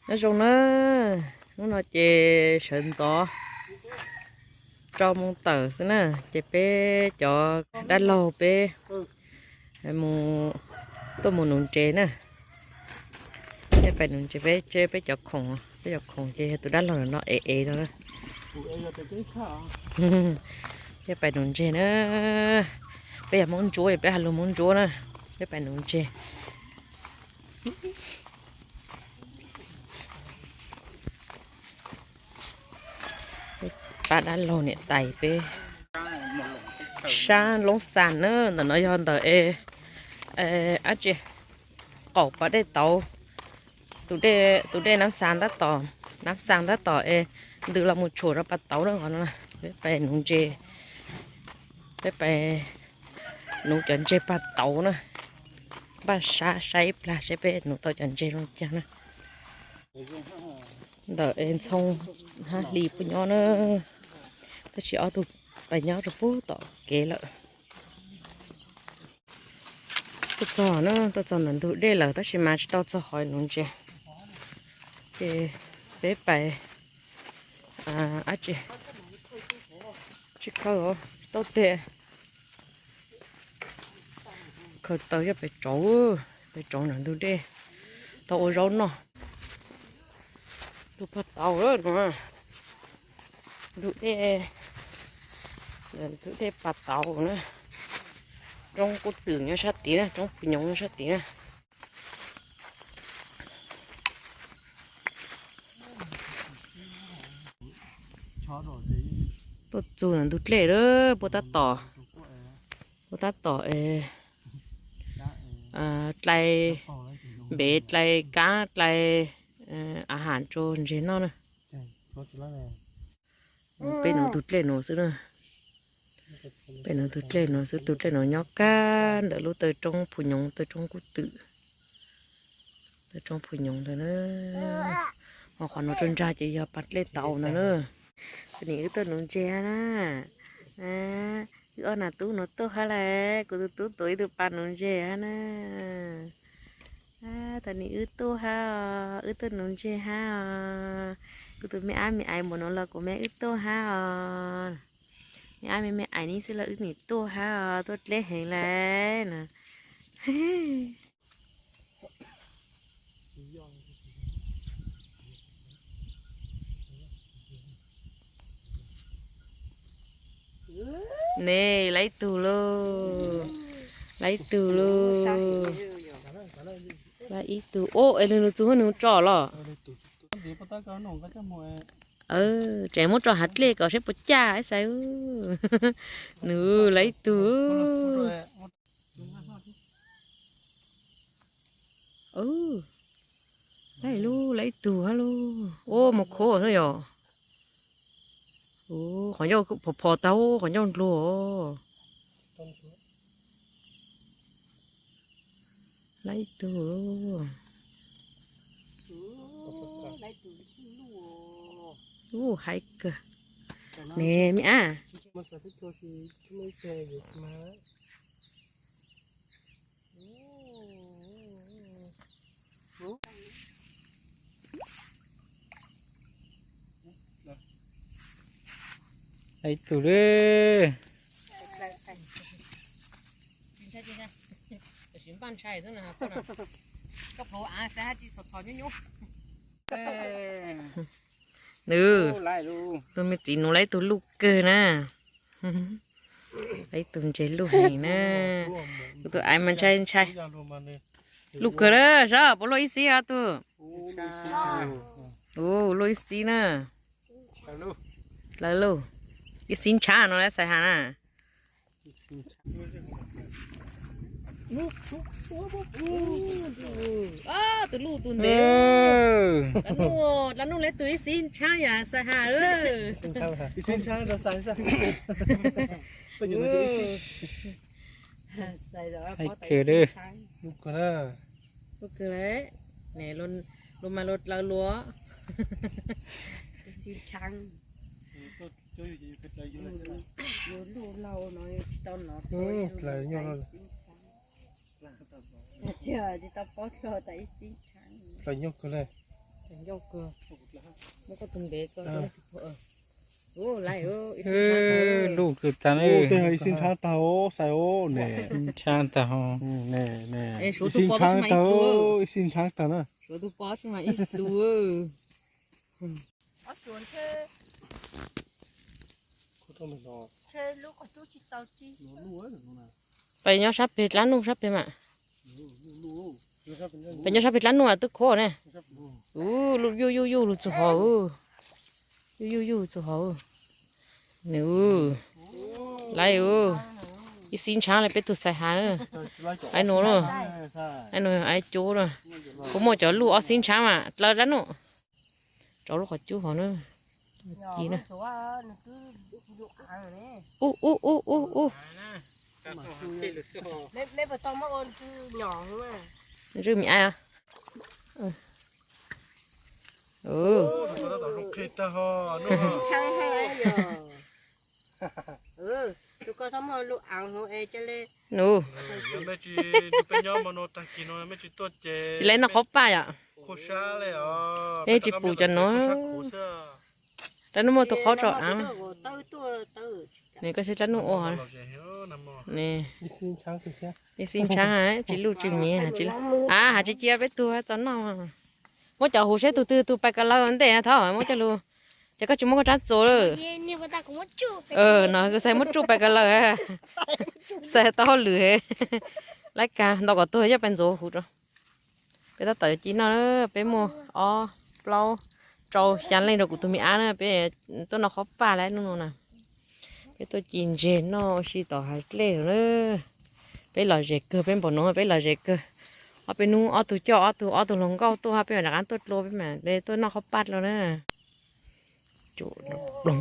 Nyob zoo na, hnub no ces sawv ntxov rau moo tawm xwb na, ces peb cov dab laug peb mus, tuaj mus nuv ntses na. Peb pais nuv ntses, peb, peb cov khoom, peb cov khoom ces yog tus dab laug no ev ev no na. Peb pais nuv ntses na, peb yog Hmoob Ntsuab, peb has lus Hmoob Ntsuab na, peb pais nuv ntses. Pab dab laug niam tais peb sab Loob Xas na, ntawm no yog ntawm es, dab tsi, qaum pas dej tauv, tus dej Nab Xas tab tom, Nab Xas tab tom es ntws los mus tshuam rau pas tauv na, qhov no peb pais nuv ntses, peb pais nuv cov ntses pas tauv na, npaj sab saib ib plag seb peb nuv tau cov ntses zoo cas na. Ntawm es Ntxhoo hab Hli puab nyob na, tab sis ob tug pais nyob rau puag tom kev lawm. Tuaj txog na, tuaj txog ntawm ntug dej lawm tab sis mas tsis tau txog qhov nuv ntses. Ces peb pais, dab tsi, tsis khaws, tau tes khaws taws coj pem tsauv, pem tsauv ntawm ntug dej tau ua zaub noj. Ntug pas tauv no, ntug dej, ntug dej pas tauv na. Roob Kub Twm nyob sab tid na, roob Phu Nyoov nyob sab tid na. Tuaj txug ntawm ntug dlej lawm, puab tab tom, puab tab tom dlai npev, dlai kab, dlai a has rau ntses noj na. Peb nuv tus dlej nuav xwb na. Peb nuv tus dlej nuav xwb, tus dlej nuav nyob kag ntawm lub taw roob Phu Nyoov, taw roob Kub Twm, taw roob Phu Nyoov ntawd na. Ho qhov nuav rau nrag ces yog pas dlej tauv ntawd na. Nim wb tuaj nuv ntses hab na. Wb ob nam tub nuav tuaj hab lawm, kuv tus tub tuav ib tug pas nuv ntses hab na. Thaum nim wb tuaj hab os, wb tuaj nuv ntses hab os. Kuv tus me ab me aiv npaum nuav los kuv me wb tuaj hab os. Me ab me me aiv nib xwb los wb nim tuaj hab os, tuaj dleb heev lawm na. Ne, lawv ib tug lauj, lawv ib tug lauj, lawv ib tug. Ob, es nws txug nws tso los? Tseem muab rau hav dlej kom saib puas caj ib xav. Nws lawv ib tug. Lawv ib tug hab lauj. Ua mos khuav xwb yog. Qhov ncauj phom phom tag, qhov ncauj ndluag. Lawv ib tug. Ub, haib kawg. Ne me ab. Ib tug li. Nws, tus me txiv nuav lawv ib tug luj kawg na. Lawv ib tug ntses luj heev na. Kuv tus aiv mas ntshai ntshai. Luj kawg na, saib puas luaj ib xib ob tug. Ua luaj ib xib na. Lawv luj ib xib ntshab no lawv xaiv has na. Tus luj tus ntev. Dlav nuj, dlav nuj lawv tus ib xib ntshab yam xais has. Ib xib ntshab rau xais xwb. Hais kiag li. Luj kawg na. Luj kawg li. Luj mas luj dlawg luaj. Dlawg nyuj kawg li. Lub kws tag ne. Ib xib ntshaav tag os, xais os ne. Ib xib ntshaav tag, ib xib ntshaav tag na. Peb nyob sab pem dlaab nuj sab pem mas. Peb nyob sab pem dlaab nuj twb khuam ne. Ub, lub yuj yuj yuj lug txug hov. Yuj yuj yuj txug hov. Nws, laiv, ib xib ntshaav le peb tug xais has. Aiv nuav, aiv nuav aiv cub na. Kuv muaj cov luj ob xib ntshaav mas dlawb dlaab nuj. Rau lub qhov cub hov na. Ci na. Ub ub ub ub ub. Ntswj mi ai. Nws, tsis le noj qhov paj yom. Tsis pum cov nuav. Dlaab nuj muaj tug qhov rau aav. Nws koj saib dlaab nuj ua. Ib xib ntshaav, tsis luj tsis miv, a has tsis cia peb tug txaus noj. Muab cov huv saib tug twg tug pais ko lawm ntej thov muab coj lug. Ces koj tsis muab koj rab txuas lawm. No kws xais muab tsuj pais ko lawm. Xais tau hauj lwm. Laiv kag ntau kom tuag coj pais ntxuav huv rau. Peb tab tom ci noj, peb muaj ob plaub rau xyaa leej rau kuv tug me ab na, peb tuaj noj qhov paj lawm nub nua na. Peb tuaj ci ntseg noj ua si tom hav dlej na. Peb lom zem kawg, peb npaum nuav peb lom zem kawg. Ob peb nub ob tug coj ob tug, ob tug hluas nkauj tuaj, peb mam rov qaab tuaj dlua, peb mam le tuaj noj qhov paj dlua na. Yog lawm.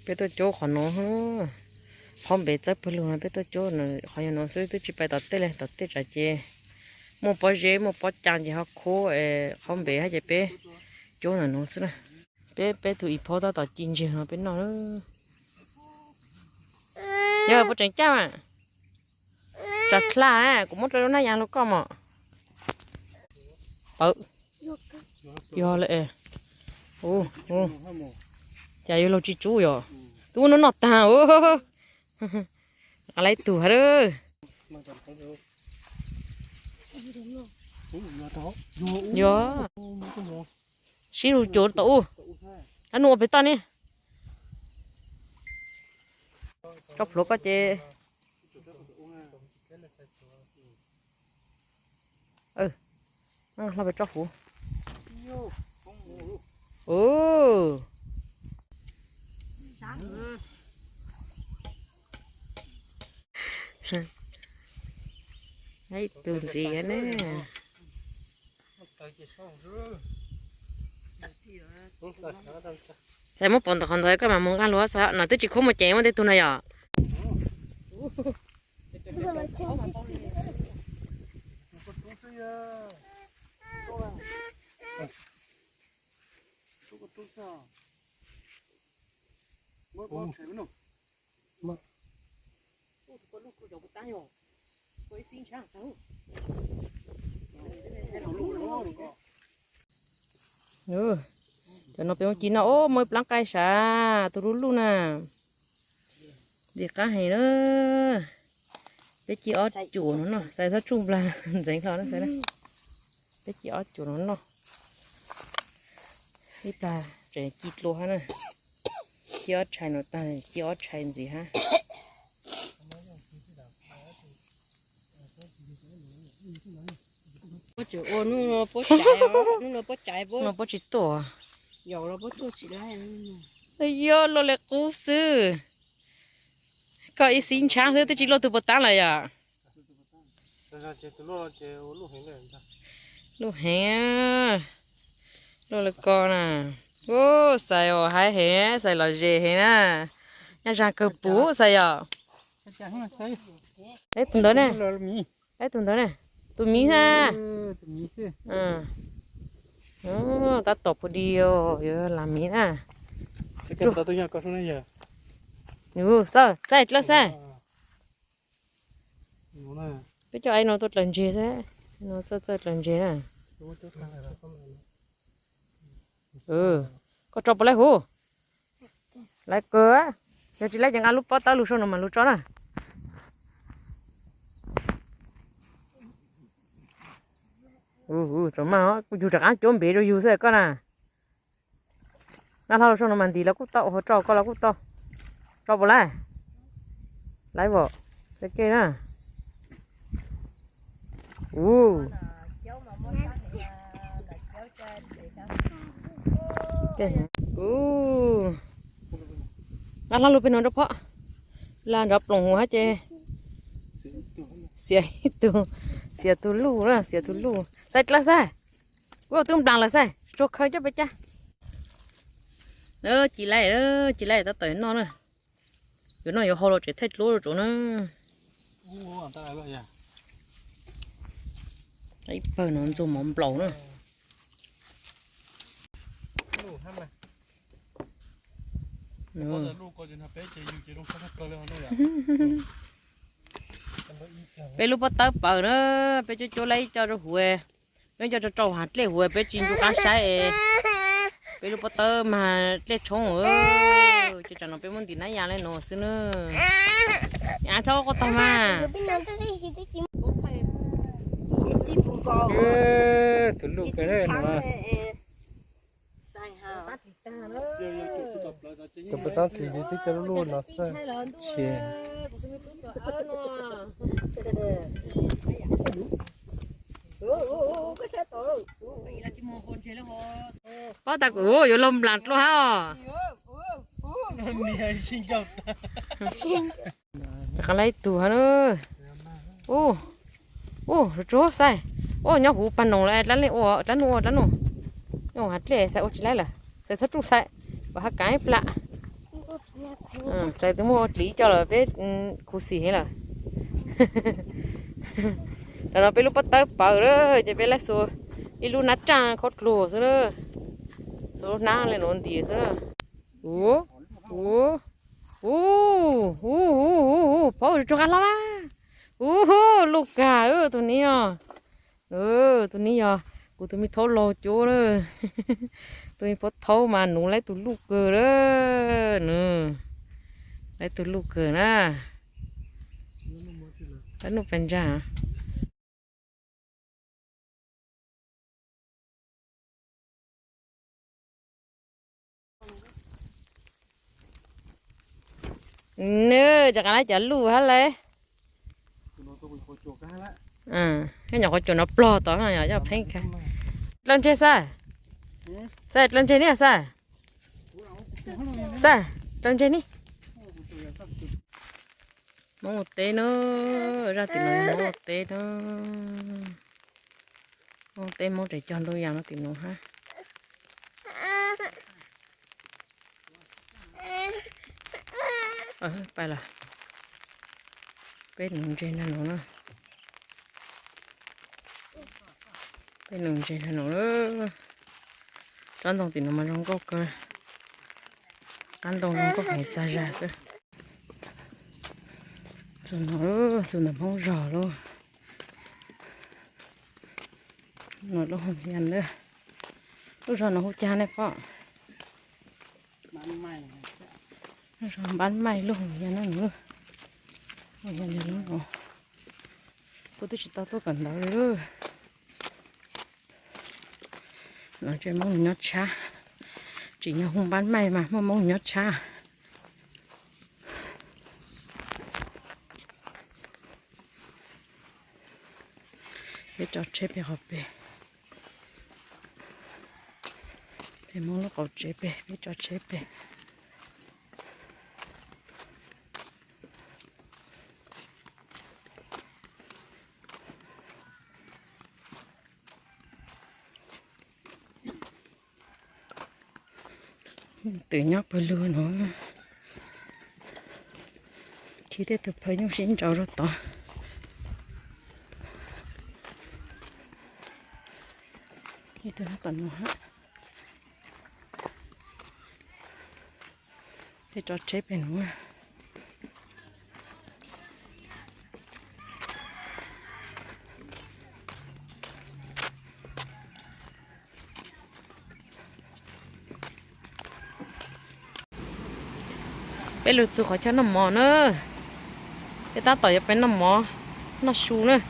Peb tuaj cuab qhov nuav, qhov npe txawb pawg lug no peb tuaj cuab qhov yog nuav xwb, twb tsis pais tom tej le, tom tej tsam ces muaj pob zeb muaj pob cag ces ho khuab qhov npe hab ces peb cuab ntawm nuav xwb na. Peb, peb tug ib phaub tab tom ci ntseg no peb noj. Yog puas tseem caj mas. Tsav dlha, kuv muab rau lub nab ya lug koj mog. Pawv. Yog lawm. Cas yuav luag tsis tsub yom? Twb muab noj taag. Qab lab tug hab. Yog. Sib lug cuag tau ub. Ab, nuj ua pem toj ne. Tso plhuav koj ces. Hlo pem tso huv. Ib tug ntxiv ne. Xav muab pov ntawm qhov ntawd koj mam mus nqaj lug xav no twb tsis khuab mus ces muaj tej tug no yom. Cov no peb muab ci noj, muaj ib plaab qaib sav, tus luj luj na. Ntxim qab heev na. Peb ci ob cuam no noj, xav txhob tsuj nplag ntxeev hlo na xav na. Peb ci ob cuam no noj. Ib plag tseem ci dlua hab na. Ci ob tshais no tag, ci ob tshais ntxiv hab. Puab tsis tuaj. Yog luaj li qub xwb. Koj ib xib ntshaab xwb twb tsis luaj tug puas tab lawm yom. Luj heev, luaj li ko na. Xais os, haiv heev, xais lom zem heev na. Nyaj zag kawg puv xais yom. Ib tug ntawd ne, ib tug ntawd ne, tus miv na. Tus miv xwb. Tab tom pus di os, yuav lam miv na. Xav, xav dlawb xav. Peb coj ai no tuaj dlaws ntses xwb, no txawj txawj dlaws ntses na. Koj tso puas laib huv? Laib kawg. Yog tsis laib ces nqa lub pob tawb lug saum no mas lug tso na. Txawm mas kuv yug rov qab cuab npev rau yug xwb koj na. Nqa hlo lug saum no mas ntim los kuj tau, ua hauv tso koj los kuj tau. Tso puas laib? Laib vom. Kej na. Nqa hlo lug pem no rau phom. Lam nrov ploom huv hab ces xiam tus, xiam tus luj na, xiam tus luj. Xav dlawb xav. Kuv twb nplaag lawm xav, tsuag khaws coj pes cas. Ci laib, ci laib tab tom noj na. Yuav noj yuav haus los tseem thaij dluab rau tsav na. Ib pawg no ntxuag mov nplaum na. Peb lub pob tawb pawv na, peb cuab cuab laib coj rau huv. Peb coj rau rau hav dlej huv, peb tsis ncu qab saib. Peb lub pob tawb mas dlej tshoob. Ces tsam no peb muab ntim nab ya li no xwb na. Txhob quaj tag mas. Tus luj kawg no. Tus puas tab tis li twb coj lub luj no xwb. Pob tas kuv yuav laug nplaag dluab hab os. Rov qab laib ib tug hab na. Ub, ub, tsuag xaib. Ub, nyob huv pag noog lawm, dlaab nuj ua, dlaab nuj. Nyob huv hav dlej xaib ua tsis laib lawm, xaib txhob tsuj xaib, kom hab kaav ib plam. Xaib twb muaj ua dliv coj lawm peb khuv xim heev lawm. Tam no peb lub pob tawb pawv lawm ces peb laib xuas ib lub nab raaj khaub dluag xwb na. Xuas lub nab li nuav ntim xwb na. Ub, ub, ub, ub, ub, ub, phaub tsuag qab hlob mas. Ub, luj kag tus ni os. Tus ni yog kuv tus me thaub laug cuab na. Tus me phaub thaub mas nuv laib tus luj kawg na. Nuv laib tus luj kawg na. Laib nuj pes ntsa. Nws rov qab laib cov luj hab lauj. Koj nyuam qhuav cuam no plog tod no yog pheej kag. Dlaw ntseg Xaj. Xaj, dlaw ntseg ni Xaj. Xaj, dlaw ntseg ni. Hmoob ua teb na, zaj tim no Hmoob ua teb na. Hmoob ua teb Hmoob tseem cog ntau yam no tim no hab. Pais lawm. Peb nuv ntses nrag nuav na. Peb nuv ntses nrag nuav na. Tsob ntoo tim nuav mas zoo nkauj kawg. Qab ntoo zoo nkauj heev txag zag xwb. Txug nuav, txug ntawm Hmoob zog lauj. Nuav lub hoos yas na. Lub zog nuav hu cas ne pog? Lub zog Npab Maij lub hoos yas na. Hoos yas lub no. Kuv twb tsis tau tuaj kawm ntawv li. Nuav tseem Moob nyob tshab. Tseem yog hu Npab Maij mas muaj Moob nyob tshab. Peb tso tsheb pem qhov pem. Peb muab lub qaum tsev pem, peb tso tsheb pem. Twm nyob pawg lug no. Khi tej tug phaw nyuj sib nraus rau tod. Ib Tom no, tej tso tsheb pem no. Peb lug txug qhov chaw noj mov na. Peb tab tom yuav peb noj mov, noj su na.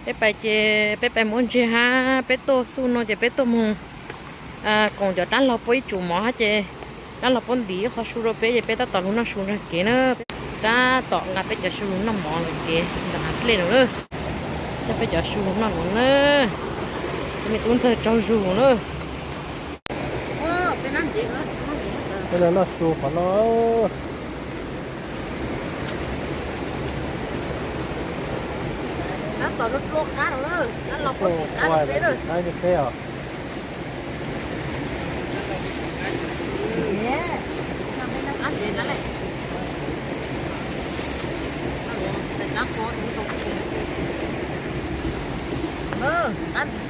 Peb pais ces peb pais muab ntseg hab, peb tuaj xub no ces peb tuaj moog koom cov dab laug puab ib tsum mov hab ces dab laug puab ntim ib qho su rua peb ces peb tab tom lug noj su nraag kev na. Tab tom nqa peb cov su lug noj mov lawm kev ntawm hav dlej no na. Coj peb cov su lug noj no na. Cov me tub ntxawg tsaug zug na. Peb lug noj su qhov no. Tab tom dlua qab no, dab laug puab ntim qab rua peb os. Qab ntim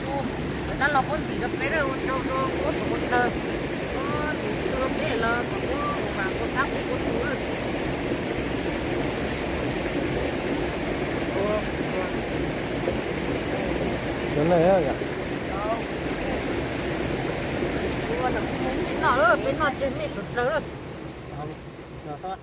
su, dab laug puab ntim rua peb, ua tsaug rua puab tug ua tawg, puab ntim su rua peb los kom puab ua mas ua tshab puab ua tug. Peb noj, peb noj tseg mej suav dlawg lawm.